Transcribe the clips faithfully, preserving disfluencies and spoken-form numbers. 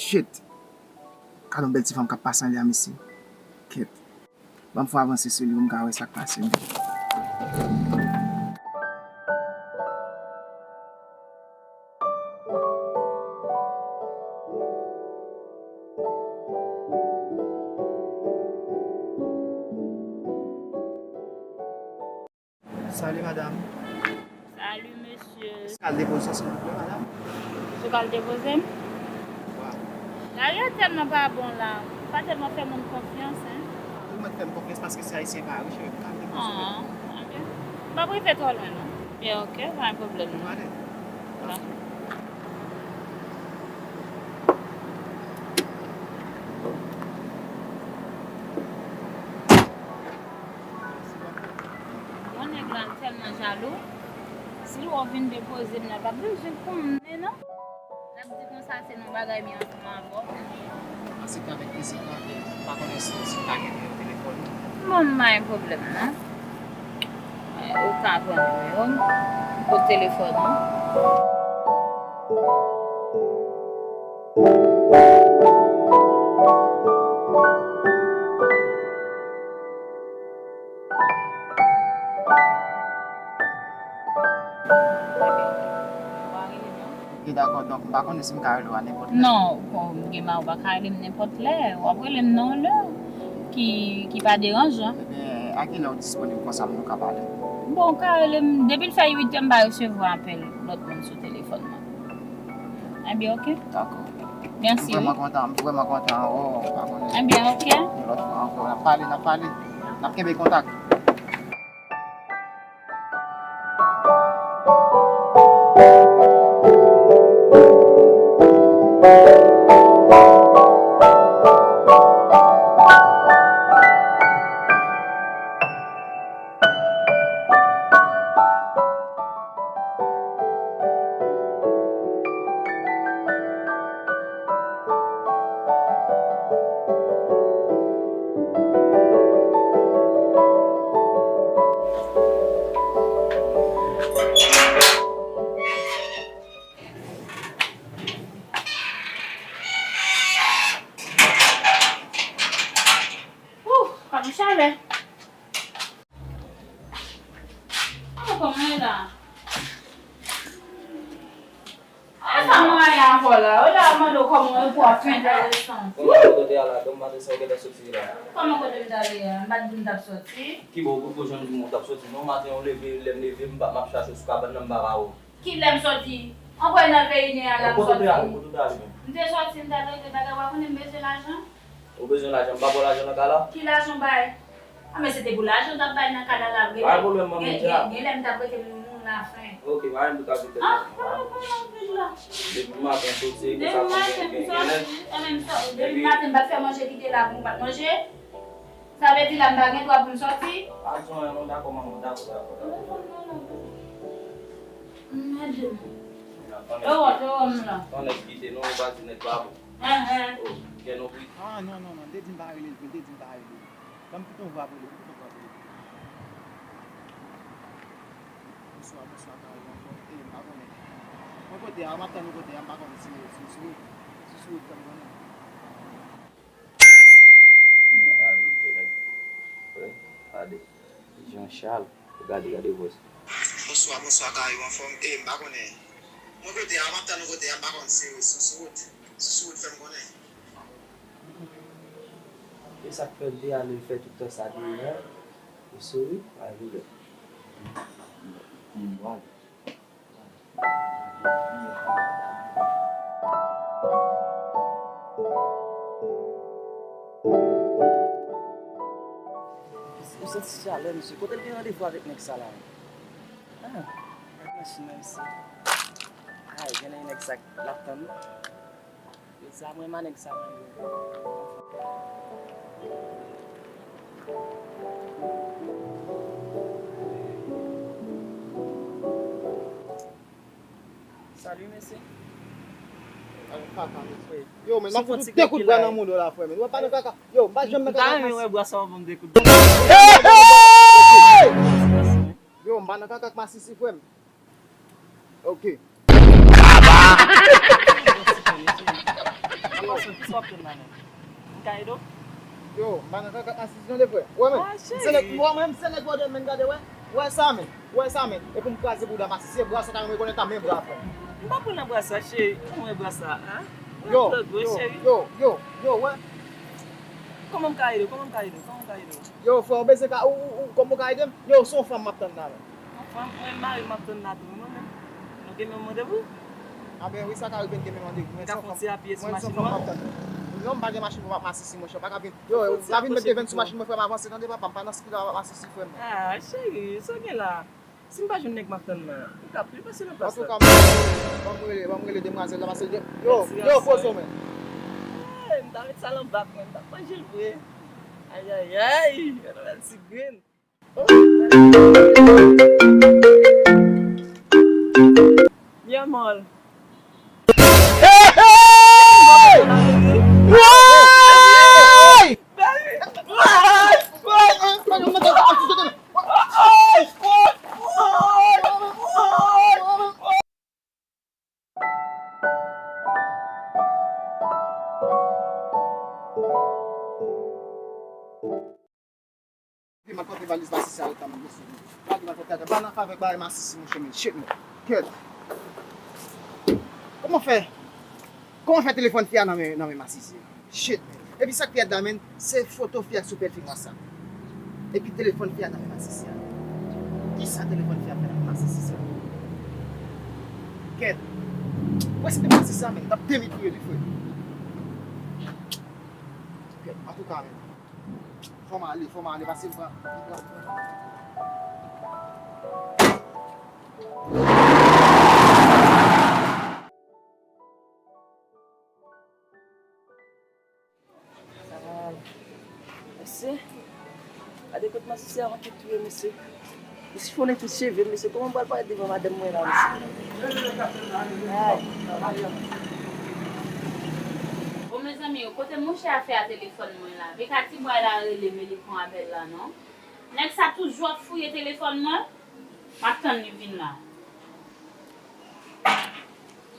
Shit! Gade yon bèl ti fanm k ap pase anlè a, mesye. Kèt. Ban m fè avanse sou li pou m ka wè sa k pase menm. Salut madame. Salut monsieur. Est-ce que vous pouvez, madame? Est-ce que vous pouvez? Wow. Lari a tèlman pa bon la. Pa tèlman fè moun konfyans, hein. Ou mèt fè m konfyans paske se ayisyen pa riche, m ka depoze. Ah, ok. M pa rive twò lwen non. Bien, ok, pa gen pwoblèm non. Allez. Bon. Bon, nèg la tèlman jalou. Si l wè w vin depoze m nan, l pa bezwen konnen non. L ap di konsa se nan bagay mi ansanm avè w. An se ka avèk plezi, m pa konnen si, si w ka gen nimewo telefòn ou. Bon, m pa gen pwoblèm non. Ou ka pran nimewo m, kot telefòn ou. Ok, dakò. Donk, m pa konnen si m ka rele w a nenpòt lè. Non, kòm gen ma, ou pa ka rele m nenpòt lè. W ap rele m nan yon lè ki, ki pa deranjan. Ebyen, a kilè w disponib konsa pou nou ka pale? Bon, ou ka rele m, depi l fè uit è, m pa resevwa apèl lòt moun sou telefòn mwen. Ebyen, ok. Dakò. Mèsi, wi. M vrèman kontan, m vrèman kontan. Oh, pa konnen. Ebyen, ok. Yon lòt fwa ankò, n ap pale, n ap pale. N ap kenbe kontak. Ouh, pa gen chalè. Ah, kòman e la? Ah, sa mwen ap fè la? Ou la mande w kòman e pou ap fè entèresan. Kòman kote w te al la? Dòm maten sa w gentan soti la? Kòman kote m t ale a? M pa t di m t ap soti. Ki bò w kote w jwenn di m w t ap soti? Non, maten w leve, lè m leve, m pa, m ap chache w sou kabann nan, m pa ka wè w. Ki lè m soti? Ankò nan peyi Neyal la m soti. Kote w te ale? Kote w te ale menm? M te soti, m t al regle bagay, w pa konnen m bezwen lajan? Ou bezwen lajan? M pa ba w lajan nan kay la? Ki lajan w bay? Ah, men se te pou lajan w t ap bay nan kay la, la, gen, pa gen pwoblèm, manmi, gen, gen, gen lè m t ap rete m, m lafen. Ok, pa gen pou ta vin fè sa. Ah, pa gen pwoblèm, vin la. Depi maten soti, e konsa pou gen, gen, gen lè. Depi maten m soti, e menm sa, depi maten m pa t fè manje kite la pou m pa t manje. Sa vle di la m pa gen dwa pou m soti? Pa di anyen non, dakò manman, dakò, dakò, dakò. Mèt. E wòt, e wòm la. Ton nèg kite non, ou pa di nèg pa bon. Enhen. Oh, gen non pri. Ah, non, non, non, m te di m pa rele l vre, m te di m pa rele l. Ban m kite yon vwa pou li, m kite yon vwa pou li. Bonswa, bonswa, Carole, anfòm? E, m pa konnen. Mwen kote a, m ap tann ou kote a, m pa konnen si, si, si, si sou wout, fè m konnen. Gade, Jean Charles, gade, gade vòs. Bonswa, bonswa, Carole, ou anfòm? E, m pa konnen. Mwen kote a, m ap tann ou kote a, m pa konnen si, si sou wout, si sou wout, fè m konnen. E sa k fè l te ale, l fè tout tan sa deyò a? Ou souri? Pa gen pwoblèm. M, m, m, m, Ou santi chalè, mesye. Kote l gen randevou avèk nèg sa la? Ah, ak machin nan isi. Ay, gen nèg sa l ap tann. Yo di a mwen manèg sa mwen yo. Salut, mesye. Yo, men, m ap fout ou de kout bra nan mouda w la, frè, men. Ou wè pa nan kaka. Yo, m pa janm nan kaka. M ta renmen wè bra sa w ban m de kout bra. Yo, m pa nan kaka ak masisi, frè m. Ok. Yo, Yo, m pa nan kaka masisi non de frè. Ou wè men, m se nèg, ou wè mwen, m se nèg bòdè men, gade, wè. Ou wè sa men, ou wè sa men. E pou m kraze bouda masisi, e bra sa ta renmen konnen ta men bra frè. M pa pran nan bra sa, cheri. Ou wè bra sa, a? Yo, yo, yo, yo, yo, wè. Kòman m ka ede w? Kòman m ka ede w? Kòman m ka ede w? Yo, frè, ou bezwen ka, ou, ou, ou, kòman ou ka ede m? Yo, se yon fanm m ap tann la, men. Yon fanm, mwen, mari m ap tann la tou, mwen menm. Nou gen menm randevou? A ben wi, sa ka rive n gen menm randevou, men se yon fanm, mwen, se yon fanm m ap tann. Non, m pa gen machin pou m ap masisi, monchè, pa ka vin. Yo, pa vin met devenn sou machin mwen, frè m, avanse, tande papa, m pa nan skida m ap masisi, frè m, non. A, cheri, sa w gen la? Si m pa jwenn nèg m ap tann la, ou ka pli pase nan plas la. Antouka, ban m rele, ban m rele demwazèl la, pase l gen, yo, yo, poze w, men. Ey, m ta met sa nan bak, men m t ap manje l vre. Ayayay, gade yon bèl ti grenn. Mi amor. Hey, hey! Hey! M ap pote valiz masisi a, ret tann mwen, mesye. Lage m ap pote atè. Pa nan favè bagay masisi, monchè, men. Shit, men. Kèt. Kòman fè? Kòman fè telefòn fi a nan men, nan men masisi a? Shit, men. Epi sa k pi rèd la, men, se foto fi a sou pwofil WhatsApp. Epi telefòn fi a nan men masisi a. Kisa telefòn fi a fè nan men masisi sa? Kèt. Wè se te masisi a, men. T ap demitouye li, frè. Kèt. Antouka, men. Fò m ale, fò m ale, pase m pran. Mesye, gade kot masisi a manke touye, mesye. Li sifonnen tout cheve m, mesye. Kòman m pral parèt devan madanm mwen la, mesye? Ay. Bon, mezanmi, kote monchè a fè a telefòn mwen la? Vika ti bway la rele m, e li pran apèl la, non? Nèg sa toujou ap fouye telefòn mwen. M ap tann li vin la.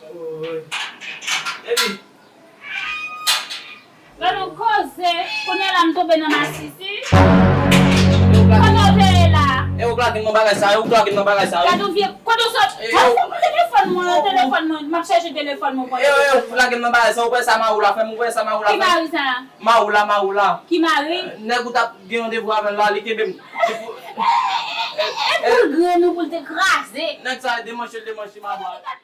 Woy. Epi? Gade yon koze, kounye a la m tonbe nan masisi. Kote w te ye la? E ou k lage m nan bagay sa, e ou k lage m nan bagay sa, wi. Gade yon vye, kote w sot? E, e ou. Telefòn mwen, telefòn mwen, m ap chèche telefòn mwen pou. E, e ou k lage m nan bagay sa, ou kwè sa mari w la fè m, ou kwè sa mari w la fè m? Ki mari sa? Mari w la, mari w la. Ki mari? Nèg ou t ap gen randevou avè l la, li kenbe m. E, e, e pou l grenn ou pou l te kraze. Nèg sa demanche l demanche mari w la.